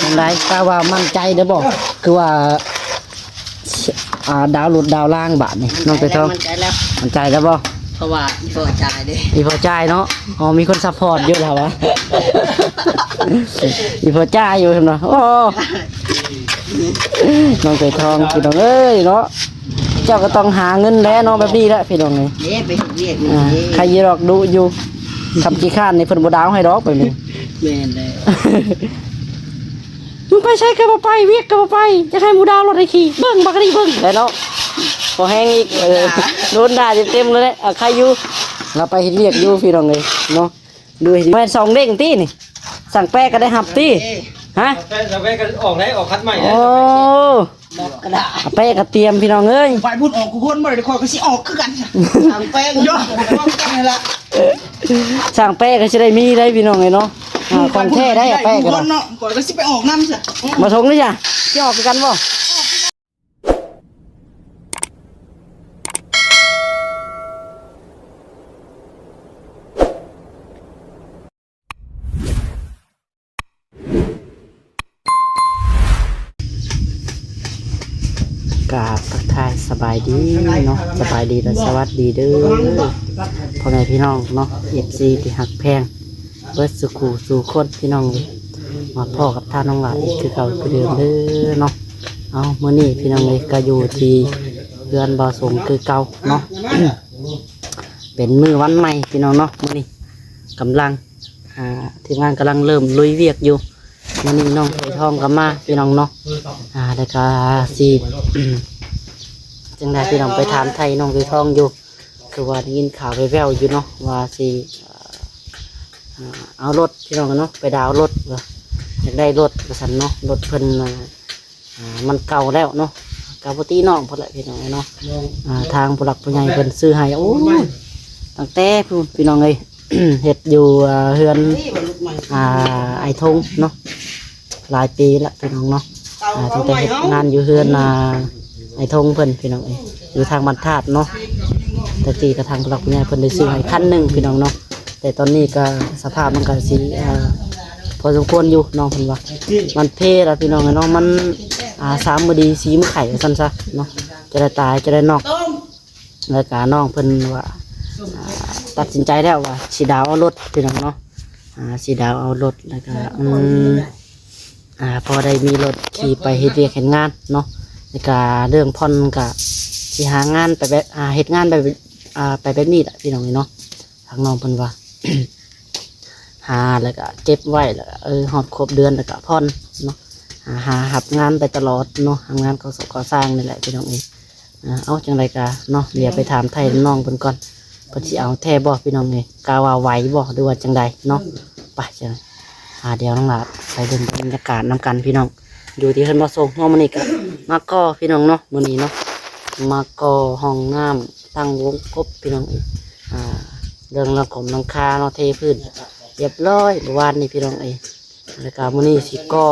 ຈັ່ງໃດ ຖ້າວ່າໝັ້ນໃຈເດີ້ບໍ່? ຄືວ່າ ອ່າ ດາວລົດດາວລາງບາດນີ້ ນ້ອງໄກ່ທອງ ໝັ້ນໃຈແລ້ວ ໝັ້ນໃຈແລ້ວບໍ່? ເພາະວ່າອີ່ພໍ່ຈ່າຍເດ້ ອີ່ພໍ່ຈ່າຍເນາະ. ອໍ ມີຄົນຊັບພອດຢູ່ແລ້ວວະ ອີ່ພໍ່ຈ່າຍຢູ່ເນາະ. ໂອ້ ນ້ອງໄກ່ທອງ ພີ່ນ້ອງເອີຍເນາະ ເຈົ້າກໍຕ້ອງຫາເງິນແຫຼະເນາະ ແບບນີ້ແຫຼະ ພີ່ນ້ອງເອີຍ. ເດ້ ໄປເຮັດວຽກນີ້ ອ່າ ເດ້ ໃຄຢູ່ດອກ ດຸຢູ່ ຄຳຂີ້ຄ້ານນີ້ເພິ່ນບໍ່ດາວໃຫ້ດອກແບບນີ້. ແມ່ນແລ້ວ ມຶງໄປໃສກໍບໍ່ໄປ ວຽກກໍບໍ່ໄປ ຈະໃຫ້ໝູ່ດາວລົດໃຫ້ຂີ່ ເບິ່ງບັກນີ້ເບິ່ງແຫຼະເນາະ. ພໍແຮງອີກ ເອີ ໂດນດ່າເຕັມໆເລີຍແຫຼະ. ອ່າ ໃຄຢູ່ ລາວໄປເຮັດວຽກຢູ່ ພີ່ນ້ອງເອີຍເນາະ. ດູຊິ ແມ່ນສອງເດ້ງຕິນີ້ ຊ່າງແປະກໍໄດ້ຮັບຕິ? ຮະ ຊ່າງແປະກໍອອກໄດ້ ອອກຄັດໃໝ່ໄດ້. ໂອ້ ບອກກະດາ ອາແປະກໍຕຽມ ພີ່ນ້ອງເອີຍ. ໄປພຸ້ນອອກກູຄົນບໍ່ໄດ້ ຂ້ອຍກໍຊິອອກຄືກັນ. ຊ່າງແປະກໍອອກຄືກັນຫັ້ນລະ ຊ່າງແປະກໍຊິໄດ້ມີໄດ໋ ພີ່ນ້ອງເອີຍເນາະ. ອ່າ ຂອງແທ້ໄດ໋ ອາແປະກໍໄດ້ ຂ້ອຍກໍຊິໄປອອກນຳຊະ. ບໍ່ຊົງນີ້ຊະ ຊິອອກຄືກັນບໍ່? ກາບທັກທາຍສະບາຍດີເນາະ ສະບາຍດີ ແລະ ສະຫວັດດີເດີ້ ພໍ່ແມ່ພີ່ນ້ອງເນາະ ເອັຟຊີ ທີ່ຮັກແພງເບິດສູ່ຄູ່ສູ່ຄົນ ພີ່ນ້ອງເອີຍ. ມາພໍ້ກັບທ່ານນ້ອງຫຼ້າອີກຄືເກົ່າຄືເດີມເດີ້ເນາະ. ເອົາ ມື້ນີ້ ພີ່ນ້ອງເອີຍ ກໍຢູ່ທີ່ເຮືອນບ່າວສົງຄືເກົ່າເນາະ ເປັນມື້ວັນໃໝ່ ພີ່ນ້ອງເນາະ. ມື້ນີ້ກຳລັງ ອ່າ ທີມງານກຳລັງເລີ່ມລຸຍວຽກຢູ່. ມື້ນີ້ນ້ອງໄກ່ທອງກໍມາ ພີ່ນ້ອງເນາະ ອ່າ ແລ້ວກໍຊິ ຈັ່ງໃດ ພີ່ນ້ອງ ໄປຖາມໄຖ່ນ້ອງໄກ່ທອງຢູ່ ຄືວ່າໄດ້ຍິນຂ່າວແວ່ວໆຢູ່ເນາະ ວ່າຊິ ອ່າ ເອົາລົດ ພີ່ນ້ອງເນາະ ໄປດາວລົດ ວ່າຢາກໄດ້ລົດວ່າຊັ້ນເນາະ. ລົດເພິ່ນ ອ່າ ອ່າ ມັນເກົ່າແລ້ວເນາະ ກໍບໍ່ຕິນ້ອງເພິ່ນແຫຼະ ພີ່ນ້ອງເນາະ. ອ່າ ທາງຜູ້ຫຼັກຜູ້ໃຫຍ່ເພິ່ນຊື້ໃຫ້ ໂອ້ຍ ຕັ້ງແຕ່ພຸ້ນ ພີ່ນ້ອງເອີຍ ເຮັດຢູ່ ອ່າ ເຮືອນ ອ່າ ອ້າຍທົງເນາະ ຫຼາຍປີລະ ພີ່ນ້ອງເນາະ. ອ່າ ຕັ້ງແຕ່ເຮັດງານຢູ່ເຮືອນ ອ່າ ອ້າຍທົງເພິ່ນ ພີ່ນ້ອງເອີຍ ຢູ່ທາງບ້ານທາດເນາະ. ແຕ່ກີ້ກະທາງຜູ້ຫຼັກຜູ້ໃຫຍ່ເພິ່ນໄດ້ຊື້ໃຫ້ຄັນໜຶ່ງ ພີ່ນ້ອງເນາະ. ແຕ່ຕອນນີ້ກໍສະພາບມັນກໍຊິ ອ່າ ພໍສົມຄວນຢູ່ ນ້ອງເພິ່ນວ່າມັນເພລະ ພີ່ນ້ອງເນາະ. ມັນ ອ່າ ສາມມື້ດີ ສີ່ມື້ໄຂ້ ວ່າຊັ້ນຊະເນາະ ຈະໄດ້ຕາຍ ຈະໄດ້ນອກ. ແລ້ວກະນ້ອງເພິ່ນວ່າ ອ່າ ຕັດສິນໃຈແລ້ວວ່າຊິດາວເອົາລົດ ພີ່ນ້ອງເນາະ. ອ່າ ຊິດາວເອົາລົດ ແລ້ວກະ ອືມ ອ່າ ພໍໄດ້ມີລົດຂີ່ໄປເຮັດວຽກເຮັດງານເນາະ. ແລ້ວກະເລື່ອງຜ່ອນກະຊິຫາງານໄປແບບ ອ່າ ເຮັດງານໄປ ອ່າ ໄປແບບນີ້ແຫຼະ ພີ່ນ້ອງເນາະ. ທາງນ້ອງເພິ່ນວ່າ ຫາແລ້ວກະເກັບໄວ້ ແລ້ວກະ ເອີ ຮອດຄົບເດືອນແລ້ວກະຜ່ອນເນາະ. ຫາ ຫາຮັບງານໄປຕະຫຼອດເນາະ ຫາງານກໍ່ສ້າງ ກໍ່ສ້າງນີ້ແຫຼະ ພີ່ນ້ອງເອີຍ. ອ່າ ເອົາ ຈັ່ງໃດກະເນາະ ດຽວໄປຖາມໄຖ່ນ້ອງເພິ່ນກ່ອນ ເພິ່ນຊິເອົາແທ້ບໍ່ ພີ່ນ້ອງເອີຍ. ກະວ່າໄຫວບໍ່ ຫຼືວ່າຈັ່ງໃດເນາະ. ໄປ ຈັ່ງ ອ່າ ດຽວນ້ອງຫຼ້າໄປເບິ່ງບັນຍາກາດນຳກັນ ພີ່ນ້ອງ. ຢູ່ທີ່ເຮືອນບ່າວສົງເນາະ ມື້ນີ້ກະມາກໍ່ ພີ່ນ້ອງເນາະ ມື້ນີ້ເນາະ ມາກໍ່ຫ້ອງນ້ຳ ຕັ້ງວົງກົບ ພີ່ນ້ອງເອີຍ. ອ່າ ເລື່ອງຫຼັງຄົມຫຼັງຄາເນາະ ເທພື້ນຮຽບຮ້ອຍເມື່ອວານນີ້ ພີ່ນ້ອງເອີຍ. ແລ້ວກະມື້ນີ້ຊິກໍ່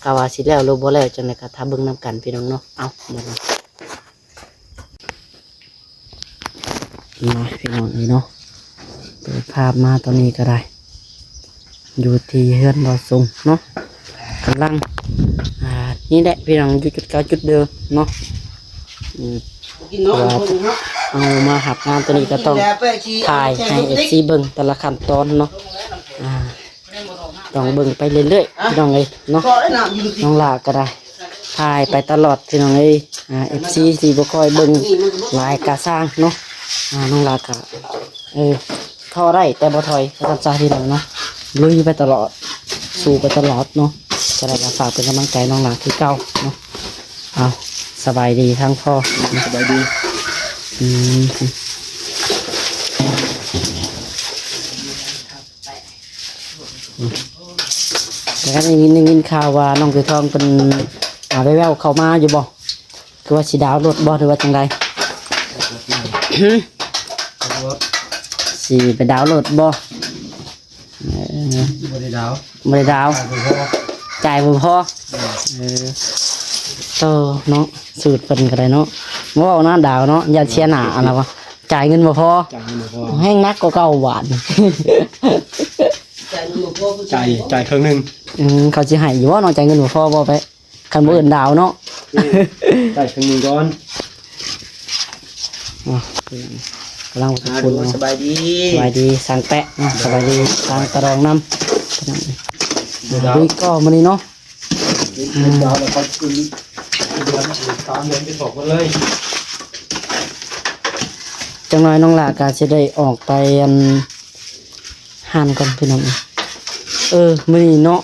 ກະວ່າຊິແລ້ວຫຼືບໍ່ແລ້ວ ຈັ່ງໃດກະຖ້າເບິ່ງນຳກັນ ພີ່ນ້ອງເນາະ. ເອົາ ມາ ພີ່ນ້ອງເອີຍເນາະ ເປີດພາບມາຕອນນີ້ກໍໄດ້ ຢູ່ທີ່ເຮືອນບ່າວສົງເນາະ ກຳລັງ ອ່າ ນີ້ແຫຼະ ພີ່ນ້ອງ ຢູ່ຈຸດເກົ່າຈຸດເດີມເນາະ. ອືມ ເອົາມາຮັບງານຕົວນີ້ກໍຕ້ອງຖ່າຍໃຫ້ເອັຟຊີເບິ່ງແຕ່ລະຂັ້ນຕອນເນາະ. ອ່າ ຕ້ອງເບິ່ງໄປເລື້ອຍໆ ພີ່ນ້ອງເອີຍເນາະ. ນ້ອງຫຼ້າກໍໄດ້ຖ່າຍໄປຕະຫຼອດ ພີ່ນ້ອງເອີຍ. ອ່າ ເອັຟຊີຊິບໍ່ຄ່ອຍເບິ່ງຫຼາຍກະຊ່າງເນາະ. ອ່າ ນ້ອງຫຼ້າກໍ ເອີ ທໍ້ໄດ້ແຕ່ບໍ່ຖອຍ ວ່າຊັ້ນຊະ ພີ່ນ້ອງເນາະ. ລຸຍໄປຕະຫຼອດ ສູ້ໄປຕະຫຼອດເນາະ. ຈັ່ງໃດກໍຝາກເປັນກຳລັງໃຈນ້ອງຫຼ້າຄືເກົ່າເນາະ. ເອົາ ສະບາຍດີທາງພໍ່ ສະບາຍດີ. ອືມ ແລ້ວກໍໄດ້ຍິນ ໄດ້ຍິນຂ່າວວ່ານ້ອງເສືອທອງເພິ່ນ ອ່າ ໄດ້ແວ່ວເຂົ້າມາຢູ່ບໍ່? ຄືວ່າຊິດາວລົດບໍ່ ຫຼືວ່າຈັ່ງໃດ? ຫື? ຊິໄປດາວລົດບໍ່? ເອີ ບໍ່ໄດ້ດາວ ບໍ່ໄດ້ດາວ ຈ່າຍບໍ່ພໍ ຈ່າຍບໍ່ພໍ. ເອີ ເອີ ໂຕເນາະ ສູດເພິ່ນກໍໄດ້ເນາະ ເວົ້ານະ ດາວເນາະ ຢ້ານເສຍໜ້າອັນລະວ່າ ຈ່າຍເງິນບໍ່ພໍ ຈ່າຍເງິນບໍ່ພໍ ແຮ່ງໜັກກວ່າເກົ່າບາດນີ້. ຈ່າຍ ຈ່າຍເຄິ່ງໜຶ່ງ ອືມ ເຂົາຊິໃຫ້ຢູ່ບໍ່ເນາະ? ຈ່າຍເງິນບໍ່ພໍບໍ່ໄປ ຄັນບໍ່ເອີ້ນດາວເນາະ. ນີ້ ຈ່າຍເຄິ່ງໜຶ່ງກ່ອນ. ອໍ ກຳລັງປະຊຸມເນາະ. ສະບາຍດີ ສະບາຍດີຊ່າງແປະເນາະ. ສະບາຍດີຊ່າງຕາດອງນຳ. ດາວ ລຸຍກໍມື້ນີ້ເນາະ. ອືມ ດາວແລ້ວກໍຂຶ້ນເດືອນສາມເດືອນທີ່ອອກໝົດເລີຍ. ຈັກໜ້ອຍນ້ອງຫຼ້າກໍຊິໄດ້ອອກໄປອັນ ຮ້ານກ່ອນພີ່ນ້ອງ. ເອີ ມື້ນີ້ເນາະ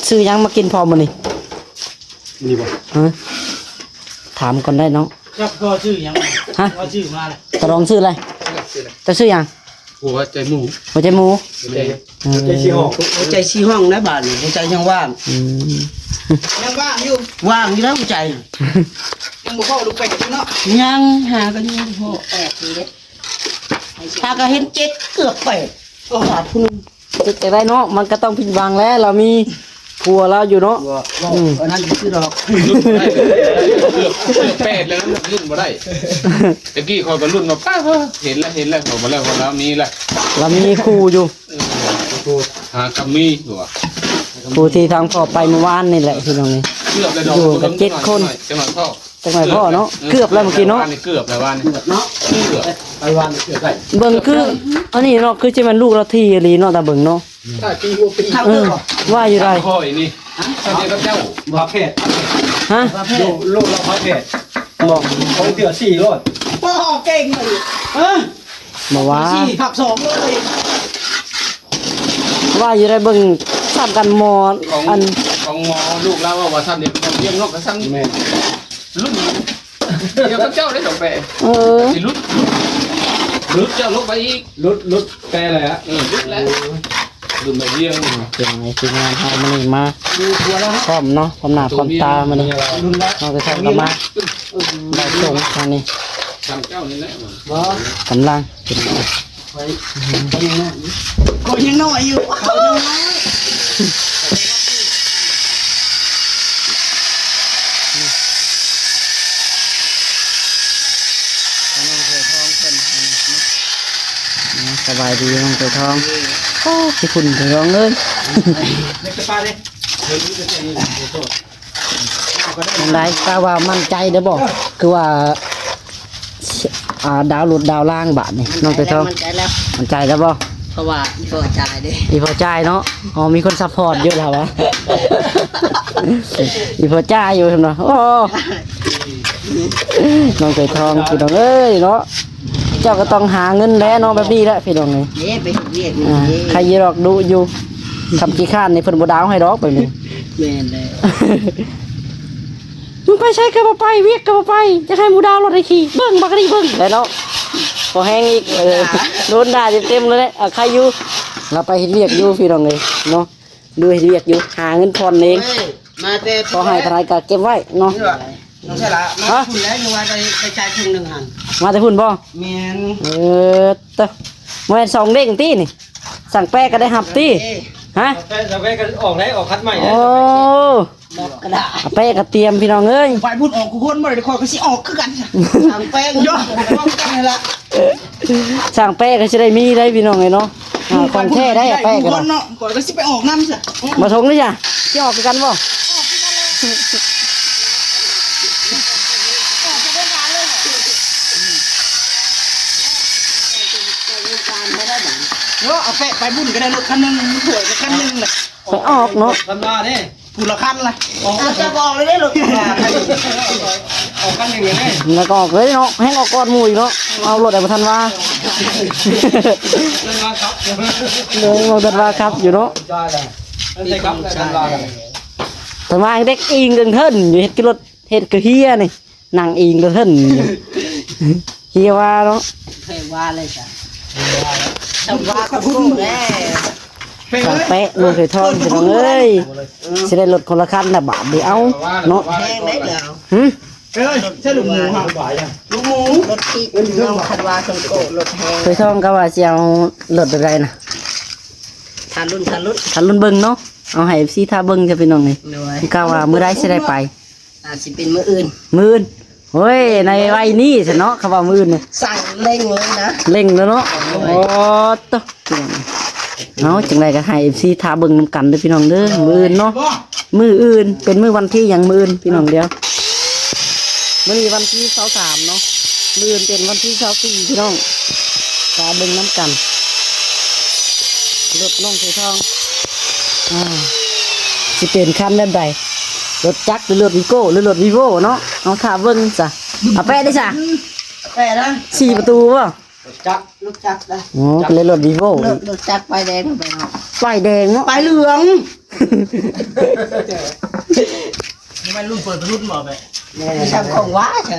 ຊື້ຫຍັງມາກິນພໍ່ມື້ນີ້? ນີ້ບໍ່? ຮະ? ຖາມກ່ອນໄດ້ນ້ອງ. ຈັກພໍ່ຊື້ຫຍັງ? ຮະ? ພໍ່ຊື້ມາແລ້ວ. ຕາດອງຊື້ອະໄລ? ເຈົ້າຊື້ຫຍັງ? ຫົວໃຈໝູ. ຫົວໃຈໝູ? ຫົວໃຈ ເອີ ຫົວໃຈສີ່ຫ້ອງ. ຫົວໃຈສີ່ຫ້ອງນະບາດນີ້ ຫົວໃຈຍັງວ່າງ. ອືມ ຍັງວ່າງຢູ່. ວ່າງຢູ່ແລ້ວຫົວໃຈ. ຍັງບໍ່ພໍລູກໄປເນາະ. ຍັງຫາກັນຢູ່ບໍ່ພໍ. ແປດເດ້. ຫາກໍເຫັນເຈັດ ເກືອບແປດ. ໂອ້ ຂາດຜູ້ໜຶ່ງ. ເຮັດຈັ່ງໃດເນາະ ມັນກໍຕ້ອງຜິດຫວັງແຫຼະ ລາວມີຜົວລາວຢູ່ເນາະ. ບໍ່ ອືມ ອັນນັ້ນຊື່ດອກ. ເກືອບ ເກືອບແປດແລ້ວ ລຸ້ນບໍ່ໄດ້. ແຕ່ກີ້ຂ້ອຍກໍລຸ້ນວ່າ ປ້າ ເຫັນແລ້ວ ເຫັນແລ້ວ ບໍ່ແລ້ວ ລາວມີແລ້ວ ລາວມີຄູ່ຢູ່. ເອີ ຫາກໍມີຕົວະ ຜູ້ທີ່ທາງພໍ່ໄປມື້ວານນີ້ແຫຼະ ພີ່ນ້ອງເອີຍ. ເກືອບແລ້ວດອກ ຢູ່ກັນເຈັດຄົນ. ຈັ່ງຫວະພໍ່ ຈັກໜ້ອຍພໍ້ເນາະ. ເອີ ເກືອບແລ້ວເມື່ອກີ້ເນາະ ເກືອບແລ້ວວານນີ້ ເກືອບເນາະ. ເກືອບ ໄປວານເກືອບໄດ້ ເບິ່ງຄື ເກືອບ ອັນນີ້ເນາະ ຄືຊິແມ່ນລູກລາວຖີ່ອີ່ຫຼີເນາະ ຕາເບິ່ງເນາະ. ຖ້າຕີຫົວປີ ເອີ ວ່າຢູ່ໃດ ຂ້ອຍນີ້ ຮະ ທຳດຽວກັບເຈົ້າ ວ່າແພດ ຮະ ໂລ ໂລລະພັນແປດ ບໍ່ ຂອງເທື່ອສີ່ຮ້ອຍ ບໍ່ເກັ່ງເລີຍ ຮະ ບໍ່ວ່າ ສີ່ພັບສອງເລີຍ. ວ່າຢູ່ໄດ້ເບິ່ງຊ້ຳກັນໝໍ ຂອງ ອັນ ຂອງໝໍລູກລາວເວົ້າວ່າຊ້ຳເດ ຂອງວຽງເນາະ ກໍຊ້ຳ ແມ່ນ ລຸ້ນດຽວກັບເຈົ້າໄດ້ດອກແປ. ເອີ ຊິຫຼຸດ ຫຼຸດເຈົ້າລົງໄປອີກ ຫຼຸດ ຫຼຸດແປແລ້ວ ເອີ ຫຼຸດແລ້ວ ລຸ້ນໃບວຽງ. ເປັນໄງ ທີມງານເຮົາມື້ນີ້ມາ ຢູ່ຄົວລະ ພ້ອມເນາະ ພ້ອມໜ້າພ້ອມຕາມື້ນີ້ ລຸ້ນລະ ເຮົາກໍທັກກັນມາ ເອີ ມາສົ່ງທາງນີ້ ທາງເຈົ້ານີ້ແຫຼະ ບໍ່ ກຳລັງ ຂ້ອຍ ຂ້ອຍຍັງນ້ອຍ ຂ້ອຍຍັງນ້ອຍຢູ່ ຂ້ອຍຍັງນ້ອຍ. ນ້ອງເສືອທອງເພິ່ນ ສະບາຍດີນ້ອງເສືອທອງ. ໂອ້ ຂີ້ຝຸ່ນເສືອທອງເອີຍ ເດັກຈະປາເດ້ ເດີນຢູ່ແຕ່ນີ້ແຫຼະ ຂອໂທດ. ຈັ່ງໃດ ກະວ່າໝັ້ນໃຈເດີ້ບໍ່? ຄືວ່າ ອ່າ ດາວລົດດາວລາງບາດນີ້ ນ້ອງເສືອທອງ ໝັ້ນໃຈແລ້ວ ໝັ້ນໃຈແລ້ວບໍ່? ເພາະວ່າອີ່ພໍ່ຈ່າຍເດ້ ອີ່ພໍ່ຈ່າຍເນາະ. ອໍ ມີຄົນຊັບພອດຢູ່ແລ້ວວະ ອີ່ພໍ່ຈ່າຍຢູ່ເນາະ. ໂອ້ ນ້ອງເສືອທອງ ພີ່ນ້ອງເອີຍເນາະ. ເຈົ້າກໍຕ້ອງຫາເງິນແຫຼະເນາະ ແບບນີ້ແຫຼະພີ່ນ້ອງເອີຍ. ເດ້ ໄປເຮັດວຽກນີ້ ອ່າ ເດ້ ໃຄຢູ່ດອກ ດຸຢູ່ ຄຳຂີ້ຄ້ານນີ້ເພິ່ນບໍ່ດາວໃຫ້ດອກແບບນີ້. ແມ່ນແລ້ວ ມຶງໄປໃສກໍບໍ່ໄປ ວຽກກໍບໍ່ໄປ ຈະໃຫ້ໝູ່ດາວລົດໃຫ້ຂີ່ ເບິ່ງບັກນີ້ເບິ່ງແຫຼະເນາະ. ພໍແຮງອີກ ເອີ ໂດນດ່າເຕັມໆເລີຍ. ອ່າ ໃຄຢູ່ ລາວໄປເຮັດວຽກຢູ່ພີ່ນ້ອງເອີຍເນາະ. ດູເຮັດວຽກຢູ່ ຫາເງິນຜ່ອນເອງ. ເອີຍ ມາແຕ່ ພໍໃຫ້ເທົ່າໃດກໍເກັບໄວ້ເນາະ. ນ້ອງສະຫຼະ ມາ ຮະ ພຸ້ນແລ້ວ ຍັງວ່າໄດ້ ໄດ້ຈ່າຍເຄິ່ງໜຶ່ງຫັ້ນ. ມາແຕ່ພຸ້ນບໍ່? ແມ່ນ. ເອີ ຕະ ບໍ່ແມ່ນສອງເດ້ງຕິນີ້? ຊ່າງແປະກໍໄດ້ຮັບຕິ? ເອີຍ ຮະ? ແປະ ແປະກໍອອກໄດ້ ອອກຄັດໃໝ່ໄດ້. ໂອ້ ບອກກະດາ ແປະກໍຕຽມ ພີ່ນ້ອງເອີຍ. ໄປພຸ້ນອອກຄູ່ຄົນບໍ່ໄດ້ ຂ້ອຍກໍຊິອອກຄືກັນ. ຊ່າງແປະ ເນາະ ພ້ອມກັນຫັ້ນລະ. ຊ່າງແປະກໍຊິໄດ້ມີໄດ໋ພີ່ນ້ອງເອີຍເນາະ. ອ່າ ຂອງແທ້ໄດ໋ແປະກໍໄດ້. ຂ້ອຍກໍຊິໄປອອກນຳຊະ. ບໍ່ທົງເດ້ຊະ ຊິອອກຄືກັນບໍ່? ເນາະ ເອົາແປະໄປບຸນກໍໄດ້ລົດຄັນໜຶ່ງ ຖ້ວຍກໍຄັນໜຶ່ງແຫຼະ. ໄປອອກເນາະ ຄັນວ່າເດ້. ຜູ້ລະຄັນລະ ອອກ ເອົາຈັກອອກເລີຍເດ້ລົດ ອອກຄັນໜຶ່ງເລີຍເດ້. ແລ້ວກໍອອກເລີຍເນາະ ແຮ່ງອອກກ່ອນໝູ່ອີກເນາະ. ເອົາລົດໃຫ້ບໍ່ທັນວ່າ ເພິ່ນວ່າຂັບ ເລີຍບໍ່ທັນວ່າຂັບຢູ່ເນາະ. ໄດ້ລະ ມັນໄດ້ຂັບແລ້ວ ທັນວ່າກັນ ທັນວ່າເດັກອີງເທິງເທິນຢູ່ ເຮັດຄືລົດ ເຮັດຄືເຮຍນີ້ ນັ່ງອີງເທິງເທິນຢູ່. ເຮຍວ່າເນາະ ເຮຍວ່າເລີຍຈ້ະ ຊ່າງວ່າກໍຮູ້ແລ້ວ. ຊ່າງແປະ ນ້ອງເສືອທອງ ພີ່ນ້ອງເອີຍ ຊິໄດ້ລົດຄົນລະຄັນນະບາດນີ້. ເອົາເນາະ ແຮງໄດ໋ດຽວ ຫຶ ເອີຍ ໃຊ່ລູກໝູຫະ ລູກໝູ ລົດທີ່ນ້ອງຄັນວ່າຊົນໂກ ລົດແຮງ. ເສືອທອງກໍວ່າຊິເອົາລົດແບບໃດນະ ຖ້າລຸ້ນ ຖ້າລຸ້ນ ຖ້າລຸ້ນເບິ່ງເນາະ. ເອົາໃຫ້ເອັຟຊີຖ້າເບິ່ງຊະ ພີ່ນ້ອງເອີຍ. ໂດຍ ກໍວ່າມື້ໃດຊິໄດ້ໄປ ອາດຊິເປັນມື້ອື່ນ ມື້ອື່ນ. ໂອ້ຍ ໃນໄວນີ້ຊະເນາະ ຄຳວ່າມື້ອື່ນນີ້ ສັ່ງເລັ່ງເລີຍນະ ເລັ່ງແລ້ວເນາະ. ໂອ້ຍ ໂອ້ ໂຕ ພີ່ນ້ອງ ເອົາ ຈັ່ງໃດກໍໃຫ້ເອັຟຊີຖ້າເບິ່ງນຳກັນເດີພີ່ນ້ອງເດີ ມື້ອື່ນເນາະ ມື້ອື່ນເປັນມື້ວັນທີຫຍັງມື້ອື່ນພີ່ນ້ອງ ດຽວ ມື້ນີ້ວັນທີຊາວສາມເນາະ ມື້ອື່ນເປັນວັນທີຊາວສີ່ພີ່ນ້ອງ ຖ້າເບິ່ງນຳກັນ ລົດນ້ອງເສືອທອງ ອ່າ ຊິເປັນຄັນແບບໃດ ລົດຈັກ ຫຼືລົດວີໂກ້ ຫຼືລົດວີໂວເນາະ ເຮົາຖ້າເບິ່ງຊະ ອາແປະເດ້ຊະ ອາແປະນະ ສີ່ປະຕູບໍ່? ລົດຈັກ ລົດຈັກນະ ໂອ້ ເປັນລົດວີໂວ ລົດ ລົດຈັກປ້າຍແດງໄປເນາະ ປ້າຍແດງເນາະ ປ້າຍເຫຼືອງ ບໍ່ແມ່ນລຸ້ນເປີດລຸ້ນບໍ່ແບບ ແມ່ນ ຊ່າງຂອງວ່າຊະ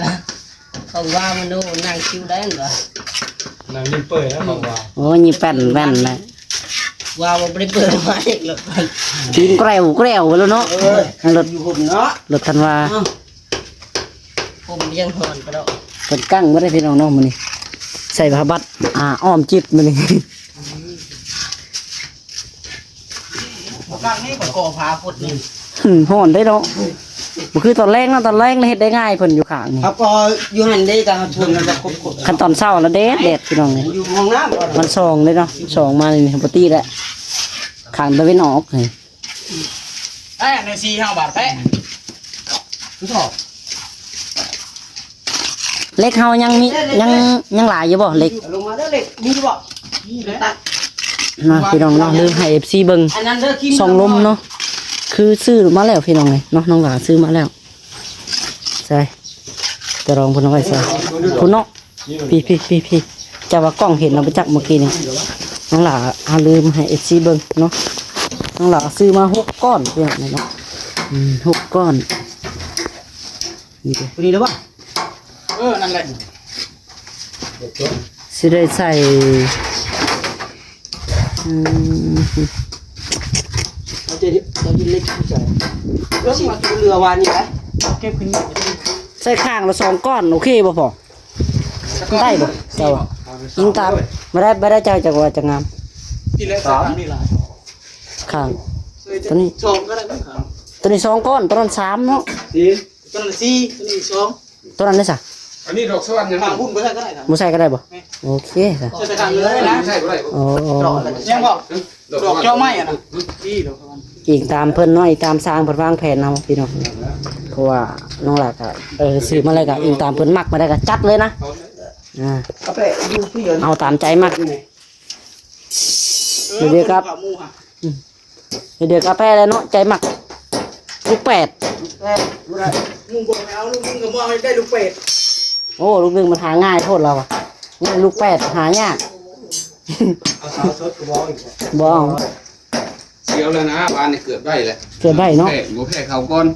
ຂອງວ່າມັນໂອ້ ນັ່ງຄິວໄດ້ແມ່ນບໍ່? ນັ່ງຫຼິ້ນເປີດນະຂອງວ່າ ໂອ້ ຍິງແປ້ນແວ່ນນະ ວ່າບໍ່ໄດ້ເປີດມາອີກແລ້ວ ຕີນແກຣວແກຣວໄປແລ້ວເນາະ ເອີ ລົດ ຢູ່ຫົ້ນເນາະ ລົດຄັນວ່າ ເອົ້າ ຜົມຍັງຮ້ອນກະດອກ ເພິ່ນກັ້ງບໍ່ໄດ້ພີ່ນ້ອງເນາະມື້ນີ້ ໃສ່ຜ້າບັດ ອ່າ ອ້ອມຈິດມື້ນີ້ ບໍ່ກ້າງນີ້ກໍກໍ່ຜ້າຄົດນີ້ ຮ້ອນເດ້ເນາະ ບໍ່ຄືຕອນແລງເນາະ ຕອນແລງເຮັດໄດ້ງ່າຍ ເພິ່ນຢູ່ຂ້າງນີ້ ເຮົາກໍຢູ່ຫັ້ນເດ້ ກໍເຮົາຊວນກັນແບບຄົດໆ ຄັນຕອນເຊົ້າລະແດດ ແດດພີ່ນ້ອງເອີຍ ຢູ່ຫ້ອງນ້ຳ ມັນສ່ອງເດ້ເນາະ ສ່ອງມານີ້ ບໍ່ຕິແຫຼະ ຂ້າງຕາເວັນອອກນີ້ ໄດ້ອັນໜຶ່ງສີ່ຫ້າບາດແປະ ຄືຊອກ ເຫຼັກເຮົາຍັງມີ ຍັງ ຍັງຫຼາຍຢູ່ບໍ່ເຫຼັກ? ລົງມາເດີເຫຼັກ ມີຢູ່ບໍ່? ມີເລີຍ ນະ ພີ່ນ້ອງເນາະ ລືມໃຫ້ເອັຟຊີເບິ່ງ ອັນນັ້ນເດີ ຄິງ ຊ່ອງລົມເນາະ ຄືຊື້ມາແລ້ວພີ່ນ້ອງເອີຍເນາະ ນ້ອງຫຼາຊື້ມາແລ້ວ ໃສ່ ຕະລອງເພິ່ນເອົາໄວ້ໃສ່ ພຸ້ນເນາະ ພີ້ໆໆໆ ຈະວ່າກ້ອງເຫັນລະບໍ່ຈັກເມື່ອກີ້ນີ້ ນ້ອງຫຼາຫາລືມໃຫ້ເອັຟຊີເບິ່ງເນາະ ນ້ອງຫຼາຊື້ມາຫົກກ້ອນ ພີ່ນ້ອງເນາະ ອືມ ຫົກກ້ອນ ນີ້ເດ້ ຜູ້ນີ້ລະບໍ່? ເອີ ນັ້ນແຫຼະ ຊິໄດ້ໃສ່ ອືມ ເອົາເຈ ເອົາເຈເຫຼັກໃສ່ ເອີ ຊິເຫຼືອວ່ານີ້ແຫຼະ ເກັບຂຶ້ນ ໃສ່ຂ້າງລະສອງກ້ອນ ໂອເຄບໍ່ພໍ່? ໄດ້ບໍ່ເຈົ້າ? ຍິງຕາມ ບໍ່ໄດ້ ບໍ່ໄດ້ ເຈົ້າຈັກວ່າຈັກງາມ ທີ່ແລກ ສາມ ຂ້າງ ຕົວນີ້ ສອງກໍໄດ້ ຕົວນີ້ສອງກ້ອນ ຕົວນັ້ນສາມເນາະ ສີ່ ຕົວນັ້ນສີ່ ຕົວນີ້ສອງ ຕົວນັ້ນເດ້ຊະ ອັນນີ້ດອກສະຫວັນຍັງ ຂ້າງພຸ້ນບໍ່ໃສ່ກໍໄດ້ ບໍ່ໃສ່ກໍໄດ້ບໍ່? ແມ່ນ ໂອເຄຊະ ໃສ່ແຕ່ຂ້າງເດີນະ ໃສ່ບໍ່ໄດ້ ໂອ້ ຍັງບໍ່? ດອກເຈາະໄມ້ຫັ້ນນະ ອີງຕາມເພິ່ນເນາະ ອີງຕາມຊ່າງເພິ່ນວາງແຜນເອົາພີ່ນ້ອງ ເພາະວ່ານ້ອງຫຼ້າກະ ເອີ ຊື້ມາແລ້ວກະອີງຕາມເພິ່ນມັກ ມາໄດ້ກະຈັດເລີຍນະ ອ່າ ເອົາຕາມໃຈມັກ ເອີ ດຽວກັບ ເອີ ດຽວກັບແປະແລ້ວເນາະ ໃຈມັກ ລູກແປດ ລູກແປດ ບໍ່ໄດ້ ມຶງບໍ່ໃຫ້ເອົາ ລູກໜຶ່ງກໍບໍ່ໃຫ້ໄດ້ລູກແປດ ໂອ້ ລູກໜຶ່ງມັນຫາງ່າຍໂພດລາວອະ ນີ້ລູກແປດຫາຍາກ ເອົາສາວສົດກໍບໍ່ອີກ ບໍ່ເອົາ ສຽວແລ້ວນະ ບາດນີ້ເກືອບໄດ້ແລ້ວ ເກືອບໄດ້ເນາະ ແພ້ ບໍ່ແພ້ເຂົາກ່ອນ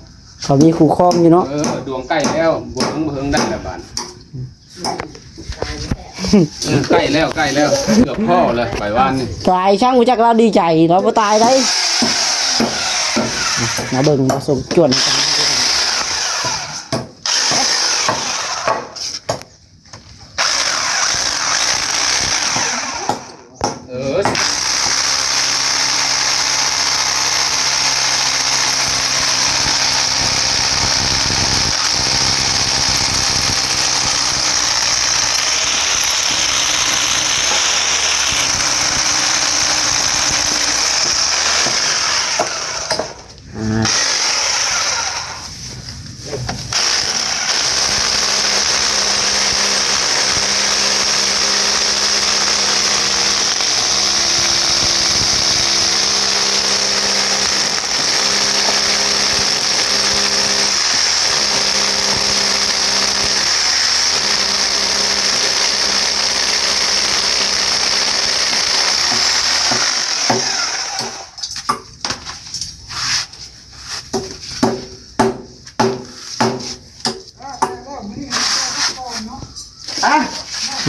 ເຂົາມີຄູ່ຄອງຢູ່ເນາະ ເອີ ດວງໃກ້ແລ້ວ ບໍ່ເຫິງບໍ່ເຫິງໄດ້ແລ້ວບາດ ເອີ ໃກ້ແລ້ວ ໃກ້ແລ້ວ ເກືອບພໍ້ແລ້ວ ໄປວານນີ້ ຕາຍຊ່າງຮູ້ຈັກລາວດີໃຈ ລາວບໍ່ຕາຍໄດ໋ ມາເບິ່ງ ມາຊົມຈວນກັນ.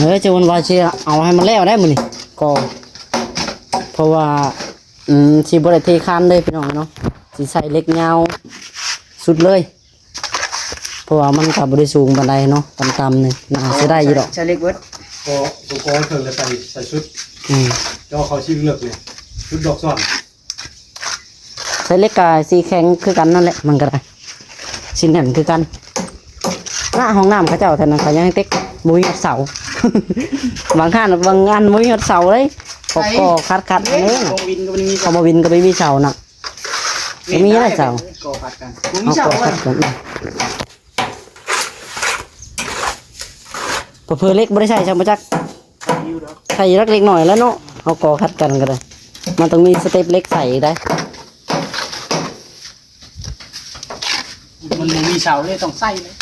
ເອີ. ເອີ ຈະວ່າຊິເອົາໃຫ້ມັນແລ້ວໄດ໋ມື້ນີ້ກໍ ເພາະວ່າ ອືມ ຊິບໍ່ໄດ້ເທຄານເລີຍພີ່ນ້ອງເນາະ ຊິໃສ່ເຫຼັກຍາວສຸດເລີຍ ເພາະວ່າມັນກໍບໍ່ໄດ້ສູງປານໃດເນາະ ຕ່ຳໆ ນີ້ໜ້າຊິໄດ້ຢູ່ດອກ ໃສ່ເຫຼັກເບິດ ກໍຕົວກອງເຖິງແລ້ວໃສ່ ໃສ່ຊຸດ ອືມ ເຈາະເຂົ້າຊິເລິກນີ້ ຊຸດດອກຊ້ອນ ໃສ່ເຫຼັກກະຊິແຂງຄືກັນນັ້ນແຫຼະ ມັນກະໄດ້ ຊິແໜ້ນຄືກັນ ນະ ຫ້ອງນ້ຳເຂົາເຈົ້າແຖວນັ້ນເຂົາຍັງເຕັກ ບໍ່ມີຮອດເສົາ ບາງຮ້ານ ບາງອັນບໍ່ມີຮອດເສົາເລີຍ ເຂົາກໍ່ຂັດໆ ເດ້ ເອົາບໍ່ວິນກໍບໍ່ໄດ້ມີ ເຂົາບໍ່ວິນກໍບໍ່ມີເສົານະ ບໍ່ມີແລ້ວເສົາ ກໍ່ຂັດກັນ ບໍ່ມີເສົາ ເອົາກໍ່ຂັດກັນ ເຜີໆເຫຼັກບໍ່ໄດ້ໃສ່ຊ້ຳບໍ່ຈັກ ໃສ່ຢູ່ດອກ ໃສ່ຢູ່ເລັກນ້ອຍແລ້ວເນາະ ເຮົາກໍ່ຂັດກັນກໍໄດ້ ມັນຕ້ອງມີສະເຕັບເຫຼັກໃສ່ໄດ້ ມັນບໍ່ມີເສົາເລີຍ ຕ້ອງໃສ່ເລີຍ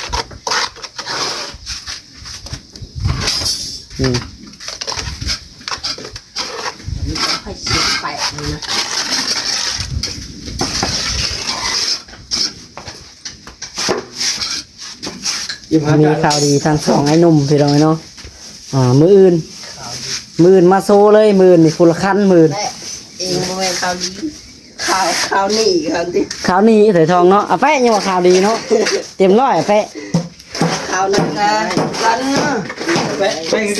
ອືມ ມີຂ່າວດີທັງສອງອ້າຍໜຸ່ມພີ່ນ້ອງເນາະ ອ່າ ມື້ອື່ນ ມື້ອື່ນມາໂຊເລີຍ ມື້ອື່ນນີ້ຄົນລະຄັນ ມື້ອື່ນ ແລະ ເອງບໍ່ແມ່ນຂ່າວດີ ຂ່າວ ຂ່າວໜີຫັ້ນຕິ ຂ່າວໜີໃສ່ທອງເນາະ ອາແປະຍັງວ່າຂ່າວດີເນາະ ເຕັມຮ້ອຍອາແປະ ຂ່າວໜຶ່ງກະ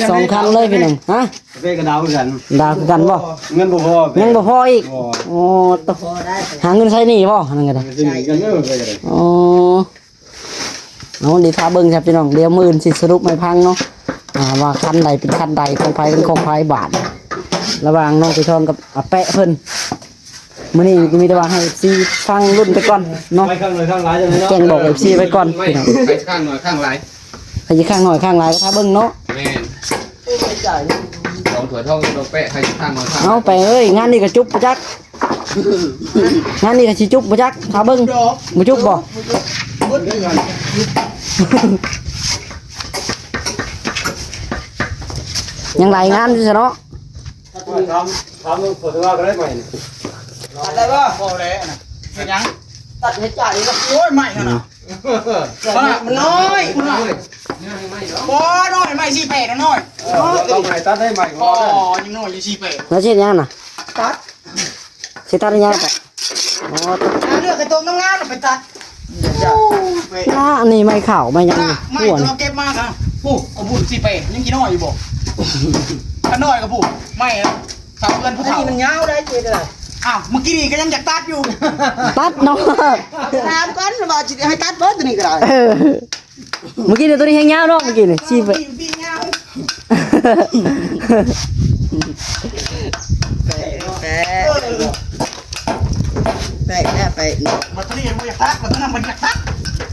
ສອງຄັນເລີຍພີ່ນ້ອງ ຮະ ອາແປະກະດາວຄືກັນ ດາວຄືກັນບໍ່ ເງິນບໍ່ພໍ ຍັງບໍ່ພໍອີກ ໂອ້ ບໍ່ພໍໄດ້ ຫາເງິນໃຊ້ໜີບໍ່ ນັ້ນກະໄດ້ ໃຊ້ໜີກັນເດີ ໂອ້ ເອົາ ດຽວຖ້າເບິ່ງຊະພີ່ນ້ອງ ດຽວມື້ອື່ນຊິສະຫຼຸບໃຫ້ຟັງເນາະ ອ່າ ວ່າຄັນໃດເປັນຄັນໃດ ຂອງໃຜເປັນຂອງໃຜບາດ ລະຫວ່າງນ້ອງໄກ່ທອງກັບອາແປະເພິ່ນ ມື້ນີ້ມີແຕ່ວ່າໃຫ້ເອັຟຊີຟັງລຸ້ນໄປກ່ອນເນາະ ໄປຂ້າງໜ້ອຍຂ້າງຫຼາຍຈັ່ງໃດເນາະ ແຈ້ງບອກເອັຟຊີໄປກ່ອນ ໃຜຊິຂ້າງໜ້ອຍຂ້າງຫຼາຍ ໃຜຊິຂ້າງໜ້ອຍຂ້າງຫຼາຍກໍຖ້າເບິ່ງເນາະ ແມ່ນ ສອງຖ້ວຍທອງ ສອງແປະ ໃຜຊິຂ້າງໜ້ອຍຂ້າງຫຼາຍ ເອົາ ແປະເອີຍ ງານນີ້ກໍຈຸບບໍ່ຈັກ ງານນີ້ກໍຊິຈຸບບໍ່ຈັກ ຖ້າເບິ່ງ ບໍ່ຈຸບບໍ່ ຍັງຫຼາຍງານຢູ່ຊະເນາະ ຖາມ ຖາມເບິ່ງ ຂໍໂທລາກໍໄດ້ໃໝ່ນີ້ ຕັດໄດ້ບໍ່? ພໍແລ້ວນະ ເຮັດຫຍັງ? ຕັດໃຫ້ຈ່າຍນີ້ລະ ໂອ້ຍ ໃໝ່ຫັ້ນນະ ມັນນ້ອຍ ບໍ່ ນ້ອຍ ໃໝ່ສີ່ແປດນ້ອຍ ເອີ ຕ້ອງໃຫ້ຕັດໄດ້ໃໝ່ ພໍ ຍັງນ້ອຍຢູ່ສີ່ແປດ ແລ້ວຊິເຮັດຫຍັງນະ? ຕັດ ຊິຕັດອີຫຍັງ? ອໍ ເລືອກໃຫ້ໂຕງາມໆ ແລ້ວໄປຕັດ ລະອັນນີ້ໄມ້ຂາວໄມ້ຫຍັງນີ້ ໄມ້ ໂອ້ ຕົວເຮົາເກັບມານະ ໂອ້ ກະບຸນສີ່ແປດ ຍັງຊິນ້ອຍຢູ່ບໍ່? ຄັນນ້ອຍກະບຸນ ໄມ້ ເສົາເຮືອນພູເຂົາ ອັນນີ້ມັນຍາວໄດ໋ ເຈັດໄດ໋ ອ້າວ ມື້ກີ້ນີ້ກະຍັງຢາກຕັດຢູ່ ຕັດເນາະ ຖາມກ່ອນວ່າຊິໃຫ້ຕັດບໍ່ ໂຕນີ້ກະໄດ້ ເອີ ມື້ກີ້ນີ້ໂຕນີ້ແຮງຍາວເນາະ ມື້ກີ້ນີ້ ສີ່ແປະ ແປະ ແປະ ແປະ ມາໂຕນີ້ບໍ່ຢາກຕັດ ມາໂຕນັ້ນບໍ່ຢາກຕັດ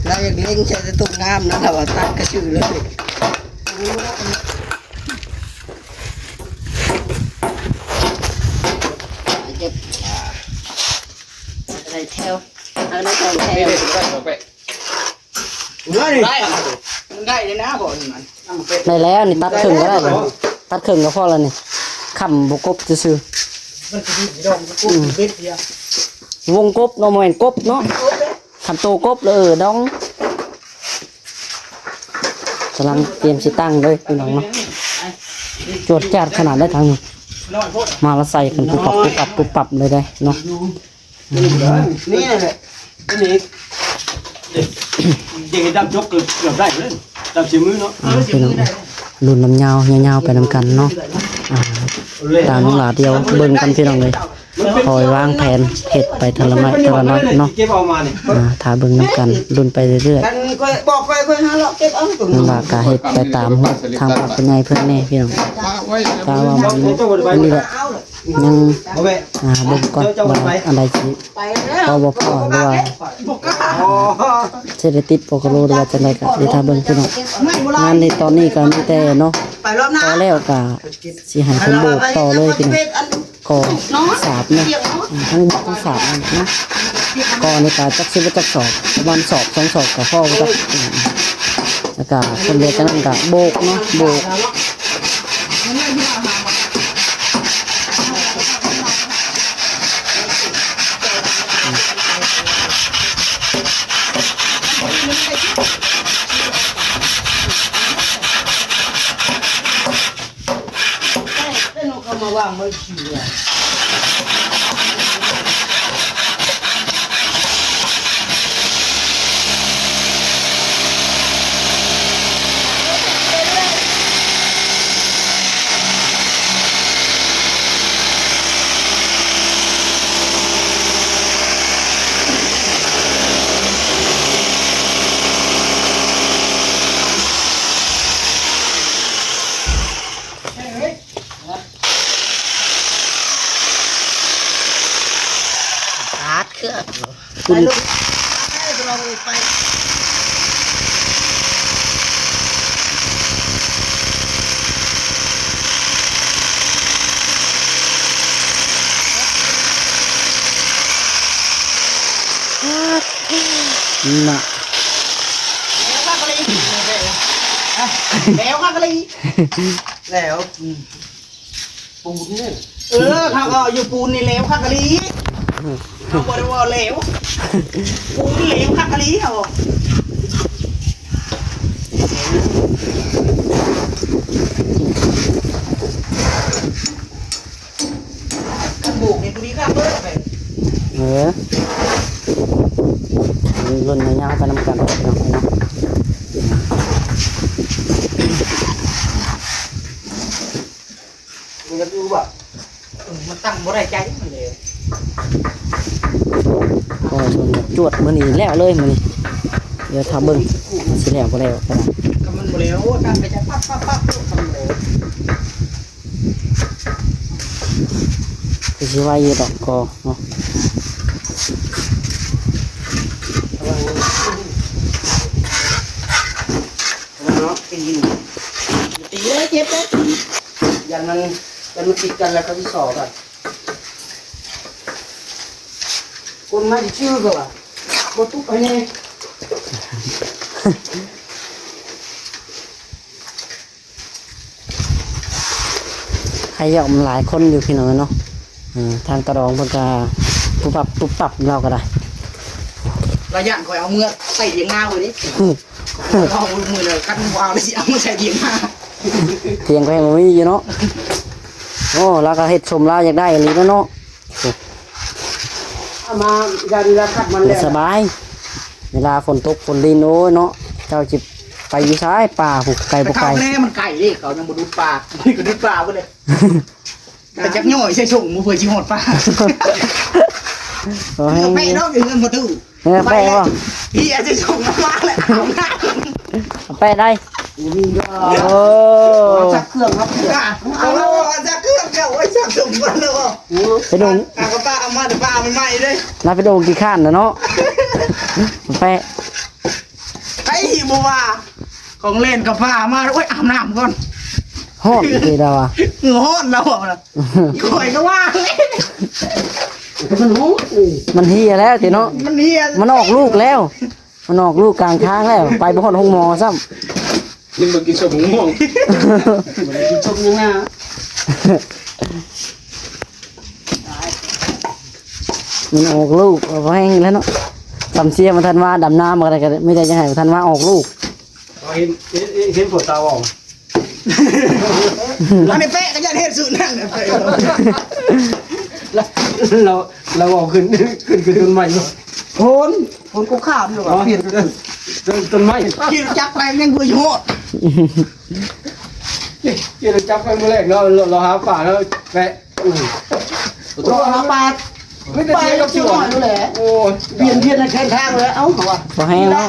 ລາວຢາກເລັງໃສ່ໂຕງາມນະ ລາວວ່າຕັດກະຊື່ເລີຍ ເກັບ ໄດ້ແຖວ ເອົາໄດ້ສອງແຖວ ໄດ້ ໄດ້ແລ້ວນີ້ ຕັດເຄິ່ງກະໄດ້ ຕັດເຄິ່ງກະພໍແລ້ວນີ້ ຄ້ຳບໍ່ກົບຊື່ໆ ມັນຊິດອງ ອືມ ວົງກົບເນາະ ບໍ່ແມ່ນກົບເນາະ ຄັນໂຕກົບແລ້ວ ເອີ ດອງ ກຳລັງຕຽມຊິຕັ້ງເລີຍພີ່ນ້ອງເນາະ ຈວດຈາດຂະໜາດໃດທາງນີ້ ມາລະໃສ່ກັນປຸບປັບ ປຸບປັບ ປຸບປັບເລີຍເດ້ເນາະ ນີ້ແຫຼະ ອັນນີ້ ເດັກດຳຈົກເກືອບໄດ້ເລີຍ ດຳຊິມືເນາະ ອ່າ ພີ່ນ້ອງ ລຸ້ນນຳຍາວ ຍາວໆ ໄປນຳກັນເນາະ ອ່າ ຕາມນ້ອງຫຼ້າ ດຽວເບິ່ງກັນພີ່ນ້ອງເອີຍ ຄ່ອຍວາງແຜນເຮັດໄປເທື່ອລະໜ້ອຍເທື່ອລະໜ້ອຍເນາະ ອ່າ ຖ້າເບິ່ງນຳກັນ ລຸ້ນໄປເລື້ອຍໆ ຄັນຂ້ອຍບອກຂ້ອຍ ຂ້ອຍຫາເລາະເກັບເອົາ ນ້ອງຫຼ້າກະເຮັດໄປຕາມທາງຜູ້ໃຫຍ່ເພິ່ນແດ່ພີ່ນ້ອງ ກະວ່າມັນ ອັນນີ້ແຫຼະ ຍັງ ອ່າ ເບິ່ງກ່ອນວ່າອັນໃດຊິພໍບໍ່ພໍ ຫຼືວ່າຊິໄດ້ຕິດໂປໂກໂລ ຫຼືວ່າຈັ່ງໃດ ກະດຽວຖ້າເບິ່ງພີ່ນ້ອງ ງານໃນຕອນນີ້ກະມີແຕ່ເນາະ ພໍແລ້ວກະຊິໃຫ້ເພິ່ນໂບກຕໍ່ເລີຍພີ່ນ້ອງ ກໍສາບເນາະ ອືມ ທັງໂບກທັງສາບເນາະ ກໍນີ້ກະຈັກຊິບໍ່ຈັກສອບ ປະມານສອບສອງສອບກະພໍບໍ່ຈັກ ອືມ ແລ້ວກະເພິ່ນເຮັດຈັ່ງນັ້ນກະໂບກເນາະ ໂບກ. ເປັນເອົາເຂົ້າມາວາງໄວ້ຊື່. ຂຶ້ນ ໄປລົງ ໄປ ໄປ ໄປ ໄປ ນະ ແລ້ວຄັກອີ່ຫຼີ ແລ້ວຄັກອີ່ຫຼີ ແລ້ວ ອືມ ປູນເດ້ ເອີ ເຂົາກໍຢູ່ປູນນີ້ແຫຼະ ຄັກອີ່ຫຼີ ເຮົາບໍ່ໄດ້ເວົ້າແຫຼວ ປູນແຫຼວ ຄັກອີ່ຫຼີ ເຮົາ ຄັນໂບກນີ້ຜູ້ດີຄັກເລີຍ ເອີ ລຸ້ນຍາວໆໄປນຳກັນເນາະ ພີ່ນ້ອງເນາະ ມັນຢາກຢູ່ບໍ່? ເອີ ມັນຕັ້ງບໍ່ໄດ້ໃຈມັນເດ້ ກໍຊົນແບບຈວດມື້ນີ້ແລ້ວເລີຍມື້ນີ້ ດຽວຖ້າເບິ່ງຊິແລ້ວບໍ່ແລ້ວ ກໍມັນບໍ່ແລ້ວ ໂອ້ ຕັ້ງໄປຈັກປັບໆໆ ກໍມັນບໍ່ແລ້ວ ຄືຊິໄວຢູ່ດອກກໍເນາະ ເນາະ ຕີຢູ່ ຕີເລີຍ ເຈັບເລີຍ ຢ້ານມັນ ຢ້ານມັນຕິດກັນແລ້ວເຂົາຊິສໍກັນ ຄົນມາຊື່ໆ ກໍວ່າ ບໍ່ຕຸກໃຫ້ແດ່. ໃຫ້ຢອກມັນຫຼາຍຄົນຢູ່ພີ່ນ້ອງເນາະ ເອີ ທາງກະດອງເພິ່ນກະປຸບປັບປຸບປັບ ລາວກະໄດ້ ລະຢ້ານຂ້ອຍເອົາເມືອໃສ່ຖຽງນາເລີຍເດ້ ລອງມື້ລະ ຄັນບໍ່ເອົາລະຊິເອົາມາໃສ່ຖຽງນາ ຖຽງຂ້ອຍບໍ່ມີຢູ່ເນາະ ໂອ້ ລາວກະເຮັດສົມລາວຢາກໄດ້ອີ່ຫຼີແລ້ວເນາະ. ເອົາມາ ຢ່ານີ້ລະ ຄັດມັນແລ້ວ ສະບາຍ ເວລາຝົນຕົກຝົນລິນ ໂອ້ຍເນາະ ເຈົ້າຊິໄປຢູ່ໃສ ປ່າພຸ້ນ ໄກບໍ່ໄກ ແຕ່ເຂົາແນ່ມັນໄກເດ້ ເຂົາຍັງບໍ່ດຸດປາ ມັນກໍດຸດປາເບິດເດ້ ແຕ່ຈັກຍ່ອຍໃສ່ຖົງບໍ່ເພື່ອຊິຮອດປ່າ ໂອ້ຍ ແປະເນາະ ຢູ່ເຮືອນປະຕູ ເອີ ແປະບໍ່ ພີ່ອາດຈະສົ່ງມາແລ້ວ ເອົາໜ້າ ແປະໄດ້ ໂອ້ ຈັກເຄື່ອງເນາະ ເອົາແລ້ວ ຈັກເຄື່ອງແລ້ວ ໂອ້ຍ ຈັກສົມກັນແລ້ວ ໄປດົງ ອາກະປາເອົາມາແຕ່ປາໃໝ່ໆເດ້ ລາວໄປດົງຂີ້ຄ້ານນະເນາະ ແປະ ໄປບໍ່ວ່າ ຂອງເລ່ນກະພາມາ ໂອ້ຍ ອາບນ້ຳກ່ອນ ຮ້ອນຕິລາວວ່າ ເຫື່ອຮ້ອນລາວວ່າ ຂ້ອຍກໍວ່າ ມັນເຮຍແລ້ວຕິເນາະ ມັນເຮຍ ມັນອອກລູກແລ້ວ ມັນອອກລູກກາງທາງແລ້ວ ໄປບໍ່ຮອດໂຮງໝໍຊ້ຳ ຍັງບໍ່ກິນສົ້ມໝາກມ່ວງ ບໍ່ໄດ້ກິນສົ້ມຫຍັງນະ ມັນອອກລູກ ເອົາແຮງແລ້ວເນາະ ສຳເຊຍມາທັນວ່າ ດຳນາມາກໍໄດ້ ກໍມີແຕ່ຢາກໃຫ້ທັນວ່າອອກລູກ ເຫັນ ເຫັນ ເຫັນຜົນຕາອອກ ອັນນີ້ແປະກໍຢ້ານເຮັດສູດນັ້ນແຫຼະ ລາວ ລາວເອົາຂຶ້ນ ຂຶ້ນ ຂຶ້ນຕົ້ນໄມ້ເນາະ ໂພນ ໂພນກໍຂາມຢູ່ວ່າ ອໍ ປ່ຽນ ຕົ້ນ ຕົ້ນໄມ້ ຂີ່ລົດຈັກໄປຍັງບໍ່ຮອດ ຂີ່ລົດຈັກໄປມື້ແລກເນາະ ລາວ ລາວຫາປາເນາະ ແປະ ອືມ ເລາະຫາປາ ໄປກັບສວນ ໂອ້ຍ ວຽນ ວຽນໃນແຄມທາງເລີຍ ເອົ້າ ເຂົາວ່າ ບໍ່ແຮງແລ້ວ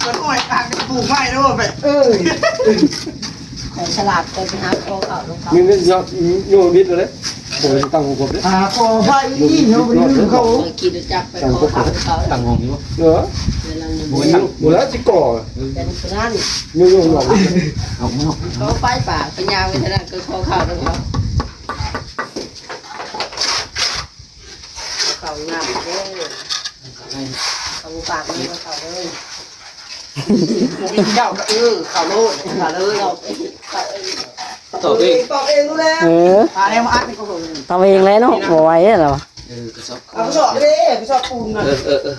ມັນຫ້ອຍທາງປູກໄມ້ແລ້ວແບບ ເອີ ຂ້ອຍສະຫຼາດ ຂ້ອຍໄປຫາຂໍເຂົ້ານຳເຂົາ ມີເງິນຍອດ ໂຍນບິດເລີຍ ໂອ້ຍ ຕັ້ງຫົວເດ້ ຫາຂໍໄຟອີກເນາະ ໄປຢືມເຂົາ ຂ້ອຍຂີ່ລົດຈັກໄປຂໍເຂົ້ານຳເຂົາ ຕັ້ງຫ້ອງຢູ່ບໍ່ ເອີ ເວລານັ້ນ ໂອ້ຍ ບໍ່ແລ້ວຊິກໍ່ ເປັນຜູ້ນັ້ນ ໂຍນ ໂຍນອອກ ເອົາ ເອົາ ເຂົາໄປປ່າ ໄປຍ່າງໄປທາງນັ້ນ ກໍຂໍເຂົ້ານຳເຂົາ ເຂົ້າງາມເດີ ເຂົ້າປາກເລີຍ ເຂົ້າເລີຍ ບໍ່ມີເຈົ້າກໍ ເອີ ເຂົ້າໂລດ ເຂົ້າເລີຍ ຕອບເອງ ຕອບເອງ ຕອບເອງ ເອີ ຫາແນວມາອັດໃຫ້ເຂົາເບິ່ງ ຕອບເອງແລ້ວເນາະ ບໍ່ໄຫວແລ້ວ ເອົາກະສອບ ເອົາກະສອບເດ້ ກະສອບປູນນະ ເອີ ເອີ ເອີ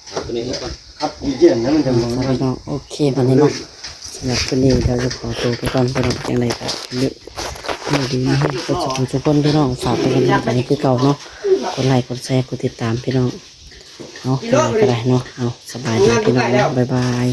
ເອົາໂຕນີ້ໃຫ້ກ່ອນ ຄັບ ເຢັນແລ້ວມັນຈະ ພີ່ນ້ອງ ໂອເຄ ບັດນີ້ເນາະ ສຳລັບມື້ນີ້ເຮົາຈະຂໍໂຕໄປກ່ອນ ພີ່ນ້ອງ ຈັ່ງໃດກໍ ຢູ່ດີມີແຮງ ເບິດສູ່ຄົນ ທຸກຄົນ ພີ່ນ້ອງ ຝາກເປັນກຳລັງໃຈໃຫ້ຄືເກົ່າເນາະ ກົດໄລ ກົດແຊ ກົດຕິດຕາມ ພີ່ນ້ອງ ເອົາ ຈັ່ງໃດກໍໄດ້ເນາະ ເອົາ ສະບາຍດີ ພີ່ນ້ອງເນາະ ບາຍບາຍ.